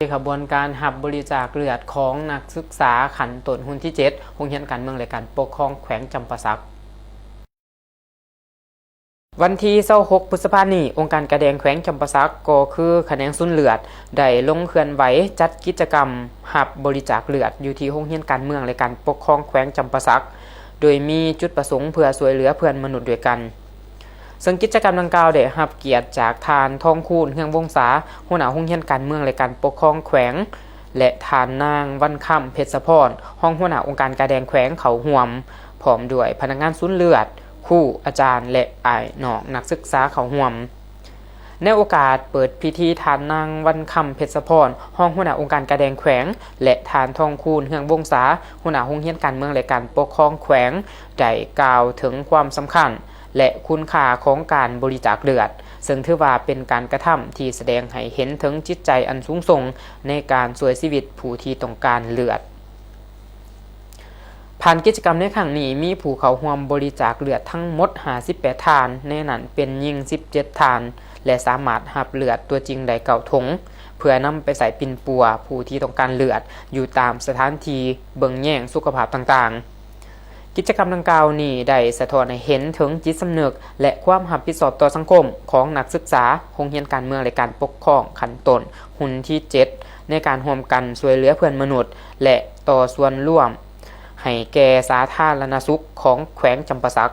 ຂະບວນການຮັບບໍລິຈາກເລືອດຂອງນັກສຶກສາຂັ້ນຕົ້ນຮຸ່ນທີເຈັດ ໂຮງຮຽນການເມືອງ ແລະ ການປົກຄອງແຂວງຈຳປາສັກ. ວັນທີຊາວຫົກ ພຶດສະພານີ້, ອົງການກາແດງແຂວງຈຳປາສັກ ກໍຄືຂະແໜງສູນເລືອດ ໄດ້ລົງເຄື່ອນໄຫວຈັດກິດຈະກຳຮັບບໍລິຈາກເລືອດ ຢູ່ທີ່ໂຮງຮຽນການເມືອງ ແລະ ການປົກຄອງແຂວງຈຳປາສັກ, ໂດຍມີຈຸດປະສົງເພື່ອຊ່ວຍເຫຼືອເພື່ອນມະນຸດດ້ວຍກັນ. ເຊິ່ງກິດຈະກຳດັ່ງກ່າວໄດ້ຮັບກຽດຈາກທ່ານ ທອງຄູນ ເຮືອງວົງສາ, ຫົວໜ້າໂຮງຮຽນການເມືອງ ແລະ ການປົກຄອງແຂວງ ແລະ ທ່ານນາງ ວັນຄຳ ເພັດສະພອນ, ຮອງຫົວໜ້າອົງການກາແດງແຂວງເຂົ້າຮ່ວມ, ພ້ອມດ້ວຍພະນັກງານສູນເລືອດ, ຄູ, ອາຈານ ແລະ ອ້າຍນ້ອງນັກສຶກສາເຂົ້າຮ່ວມ. ໃນໂອກາດເປີດພິທີ, ທ່ານນາງ ວັນຄຳ ເພັດສະພອນ, ຮອງຫົວໜ້າອົງການກາແດງແຂວງ ແລະ ທ່ານ ທອງຄູນ ເຮືອງວົງສາ, ຫົວໜ້າໂຮງຮຽນການເມືອງ ແລະ ການປົກຄອງແຂວງ ໄດ້ກ່າວເຖິງຄວາມສຳຄັນ ແລະ ຄຸນຄ່າຂອງການບໍລິຈາກເລືອດ, ເຊິ່ງຖືວ່າເປັນການກະທຳທີ່ສະແດງໃຫ້ເຫັນເຖິງຈິດໃຈອັນສູງສົ່ງໃນການຊ່ວຍຊີວິດຜູ້ທີ່ຕ້ອງການເລືອດ. ຜ່ານກິດຈະກຳໃນຄັ້ງນີ້, ມີຜູ້ເຂົ້າຮ່ວມບໍລິຈາກເລືອດທັງໝົດຫ້າສິບແປດທ່ານ, ໃນນັ້ນເປັນຍິງສິບເຈັດທ່ານ ແລະ ສາມາດຮັບເລືອດຕົວຈິງໄດ້ເກົ້າຖົງ ເພື່ອນຳໄປໃສ່ປິ່ນປົວຜູ້ທີ່ຕ້ອງການເລືອດ ຢູ່ຕາມສະຖານທີ່ເບິ່ງແຍງສຸຂະພາບຕ່າງໆ. ກິດຈະກຳດັ່ງກ່າວນີ້ໄດ້ສະທ້ອນໃຫ້ເຫັນເຖິງຈິດສຳນຶກ ແລະ ຄວາມຮັບຜິດຊອບຕໍ່ສັງຄົມຂອງນັກສຶກສາໂຮງຮຽນການເມືອງ ແລະ ການປົກຄອງຂັ້ນຕົ້ນຮຸ່ນທີເຈັດ ໃນການຮ່ວມກັນຊ່ວຍເຫຼືອເພື່ອນມະນຸດ ແລະ ຕໍ່ສ່ວນລວມໃຫ້ແກ່ສາທາລະນະສຸກຂອງແຂວງຈຳປາສັກ.